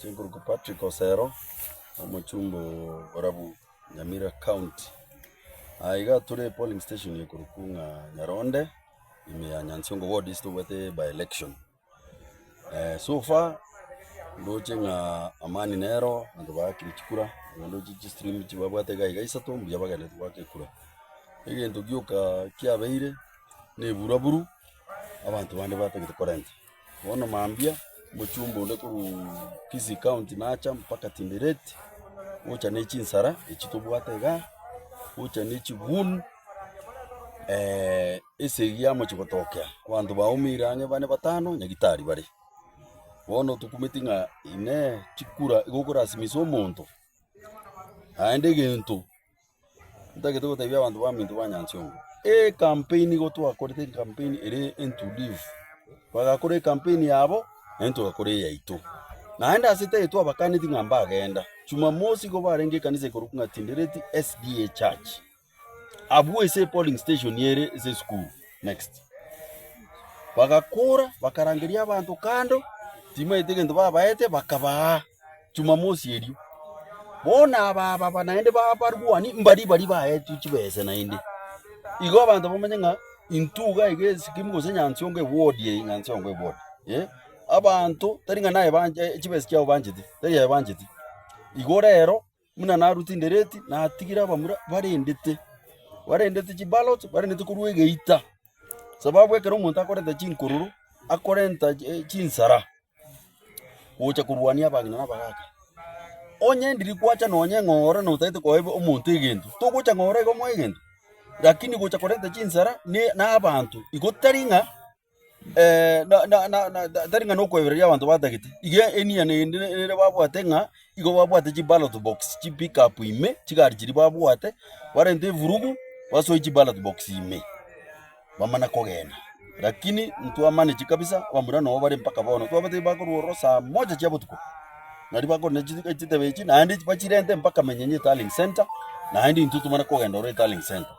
Inche nkorokwa Patrick Osero, omochumbe o Borabu, Nyamira County. Aa iga tore polling station ekorokwa ng'a Nyaronde, ime ya Nyansiongo ward ase tobwate by election. So far, ndoche ng'a amani nero, abanto baakire chikura, ndoche chistream chibabwate iga iga isato, mbuya bagenderete goaka ekura. Egento gioka kiabeire, na eburaburu, abanto bande batagete korenta. Bono mambia, omochumba onde korwa Kisii county nacha mpaka Tinderet, gocha ne chinsara echi tobwate igaa, gocha ne chigun, esegi yamochia gotokea, abanto baumeire ang'e bane batano nyagitari bare. Bono tokumeti ng'a inee chikura igo okorasimisa omonto, naende egento. Ntagete gotebia abanto baminto ba Nyansiongo, ecampaign igo twakorete ecampaign ere entulivu, bagakora ecampaign yabo, naintwe togakora eyaito. Naende ase tari twabakaneti ng'a mbagenda, jumamosi igo barenge ekanisa ekorokwa ng'a Tindereti SDA Church, abwo ase epolling station ere ase esukuru next. Bagakora, bakarangeria abanto kando, timaete egento babaete, bakabaa. Jumamosi erio. Bono aba aba naende babarwani mbari baria baetwe chibesa naende. Igo abanto bamanye ng'a intwe iga iga esikimu gose Nyansiongo eward eye Nyansiongo eward eh, abanto tari ng'a naye banche chibesa chiabo banchete, tari aye banchete. Igo rero buna narwa tindereti natigire abamura barendete, barendete chiballots, barendete korwa egeita. Sababu ekero omonto akorenta chinkororo, akorenta chinsara. gocha korwania abang'ina na abagaaka. Onye ndiri gwacha nonye ng'ora na otagete koa omonto egento, togocha ng'ora igo omoe egento, lakini gocha korenta chinsara ne na abanto igo tari ng'a na na na na tari ng'a nokoebereria abanto batagete. Iga enia nende nere babwate ng'a igo babwate chiballot box chipickup ime, chigari chiria babwate, barente evurugu basoe chiballot box ime. Bamana kogenda, lakini ntwamaneti kabisa abamura nabo bare mpaka bono, twabatebia bakorwa ororo saa moja chia botuko, nario bakorina chi chitebe echi naende bachirente mpaka menyenye etallying centre, naende intwe tomane kogenda ororo etallying centre.